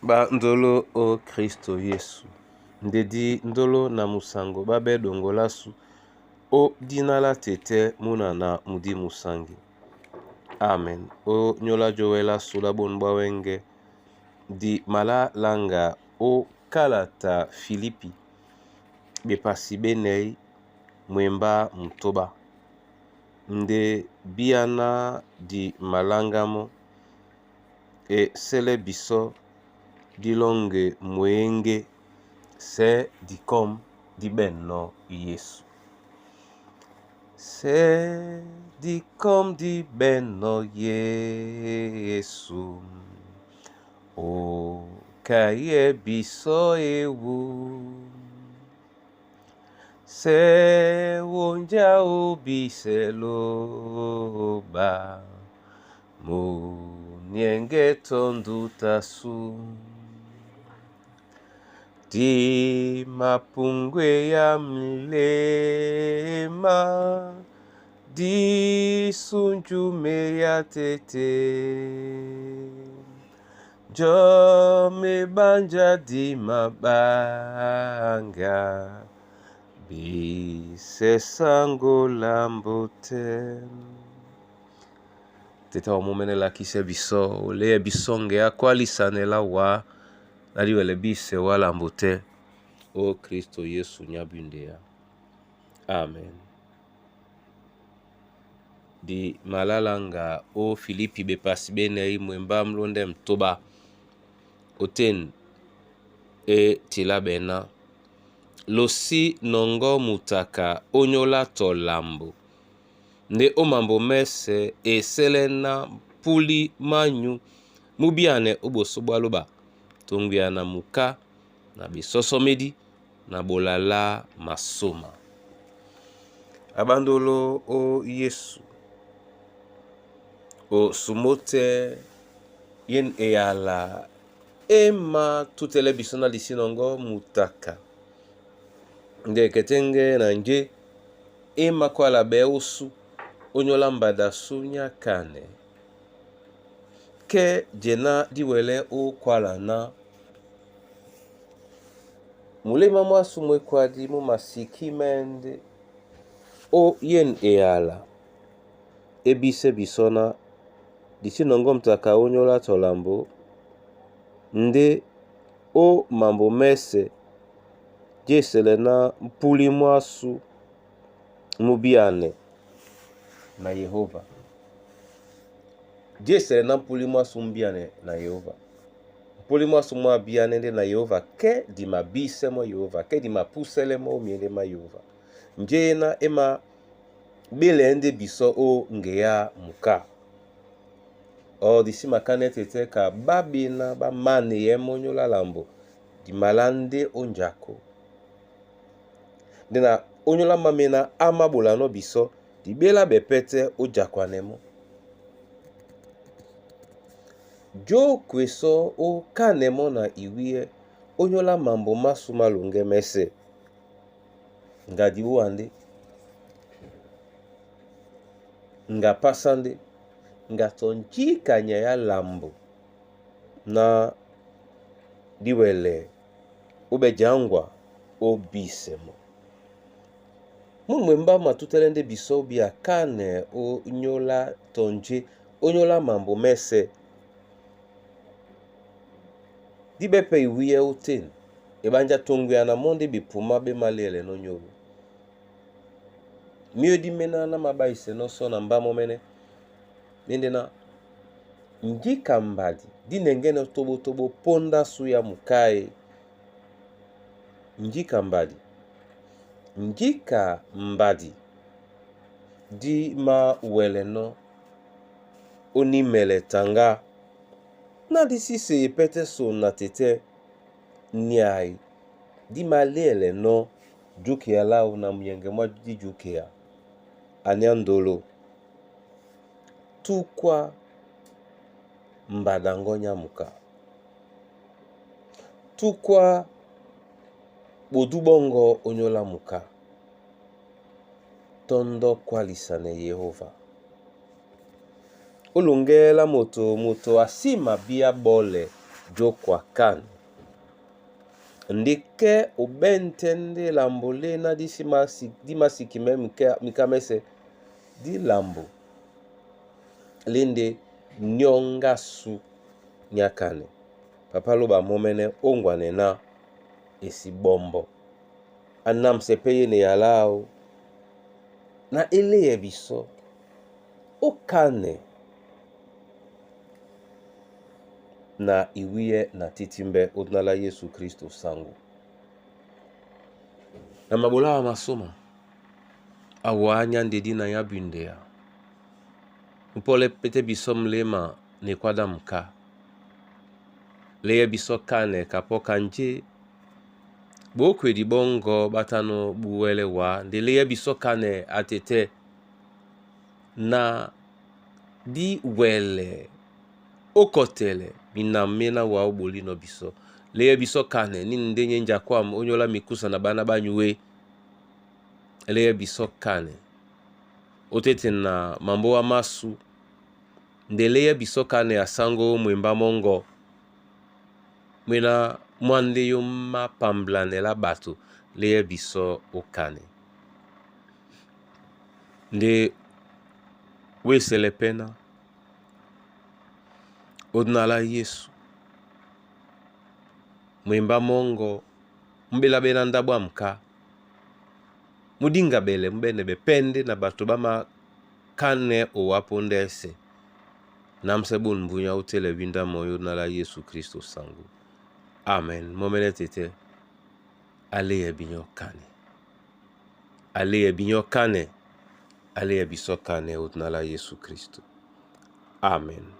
Bandolo o Kristo Yesu, ndedi ndolo na musango babe dongolasu o dina la tete munana mudi musangi. Amen. O nyola jowela sula bonu bwa wenge di malalanga o kalata Filipi bepasi benei mwemba mutoba nde biana di malanga mɔ e sele bisɔ dilonge mwenge sɛ dikom di benɔ Yesu. Se dikom di benɔ Yesu. O kaye biso ewu. Se wonja obiseloba. Munienge tondutasu. Di mapungwe ya mlema di sunjume ya tete jome banja di mabanga bisesangola mbote tete wa mumene lakise biso oleye bisonge akwalisanela wa naliwele bise wala mbote o Kristo Yesu nyabundeya. Amen. Di malalanga o Filipi bepasi benei mwemba mlonde mtoba oten e tila bena losi nongo mutaka onyola tolambo nde omambo mese eselena mpuli manyu mubiane oboso bwa loba tongwia na muka na bisosomedi na bolala masoma abandolo o Yesu o sumote yen eyala ema tutele biso na lisinongo mutaka nde ketenge na nje ema kwala beusu onyola mbada su nyakane ke jena diwele o kwala na mulema mwasu mwekwadi mu masiki mende o yen eyala ebise biso na lisinongo mutaka onyola tolambo nde o mambo mese jesele na mpuli mwasu mubiane na Yehova jesele na mpuli mwasu mubiane na Yehova mpuli mwasu mwa biane nde na Yehova ke di mabise mo Yehova ke di mapusele mo miende ma Yehova nje na ema bele nde biso o ngeya muka o disi makane tete ka babina bamane ye monyola lambo di malande onjako nde na onyola mamena amabola no biso dibela bepete ojakwanemo jo kweso o kanemo na iwie onyola mambo masu malonge mese nga dibuwa nde nga pasa nde nga tonjikanya ya lambo na diwele ubejangwa obisemo mumwemba matutele nde biso bia kane onyola tonje onyola mambo mese dibepe iwiye oten ebanja tongwia na monde bipuma be malele no nyolo mio dimena na mabaise no so na mbamo mene nende na njika mbadi dinengene tobotobo ponda su ya mukae njika mbadi njika mbadi di ma weleno onimele tanga na disise epete so na tete niai di malele no juke lao na muyenge mwa di juke ya anyandolo tukwa mbadango nyamuka tukwa bodubongo onyola muka tondo kwalisane Yehova olongela moto moto asima bia bole Jɔkwa kane. Ndé kɛ́ ó ɓɛ̂ntɛ́ ndé lambo léná dí masikimɛ́ miká mɛ́sɛ̄, dí lambo lé ndé nyɔ́ŋgá sú ní á kanɛ. Papá lóba mɔ́mɛ́nɛ́ ó ŋgwanɛ ná e sí ɓɔ́mbɔ́. A námsɛ pɛ́ yé na eyala áō na é léɛ bisɔ́ ó kánɛ na iwíyɛ́ na títímbɛ́ ó dina lá Yésu Kristo saŋgó. Na maɓolá wa masóma, a wǎ nyá ndé dí na nyá bwindɛa. Mupɔ́lɛ́ pɛ́tɛ́ bisɔ́ muléma na ekwá dám ká. Léyɛ́ bisɔ́ kánɛ kapɔ́ kanjé ɓǒkwedi ɓɔ́ŋgɔ̄ ɓá tánɔ̄ ɓúwɛ́lɛ́ wǎ ndé léyɛ́ bisɔ́ kánɛ a tetɛ́ na dí wɛlɛ ókɔtɛlɛ minam méná wǎ ó ɓolínɔ̄ bisɔ́. Léyɛ́ bisɔ́ kánɛ ní ndé nyénja kwâm ónyólá mikúsa na ɓána ɓá nyué. Léyɛ́ bisɔ́ kánɛ ó tétena na mambóa másu nde léyɛ́ bisɔ́ kánɛ a sáŋgó ó mwembá mɔ́ŋgɔ mwéná mwá ndé yó mápamblanɛ lá ɓato léyɛ́ bisɔ́ ó kánɛ. Ndé wésɛlɛ pɛ́ ná ó dina lá Yésu mwembá mɔ́ŋgɔ mú ɓélá ɓɛ́ ná ndáɓo ám ká mú díŋgaɓɛlɛ mú ɓɛ́nɛɓɛ pɛ́ ndé na ɓato ɓá makánɛ́ owá póndɛ́sɛ námsɛ́ ɓôn mbúnyá ó télɛ wíndá mɔ́ ó dina lá Yésu Kristo saŋgó. Amen. Mɔ́mɛ́nɛ́ tetɛ́ a léyɛ binyɔ́ kánɛ. A léyɛ binyɔ́ kánɛ. A léyɛ bisɔ́ kánɛ ó dina lá Yésu Kristo. Amen.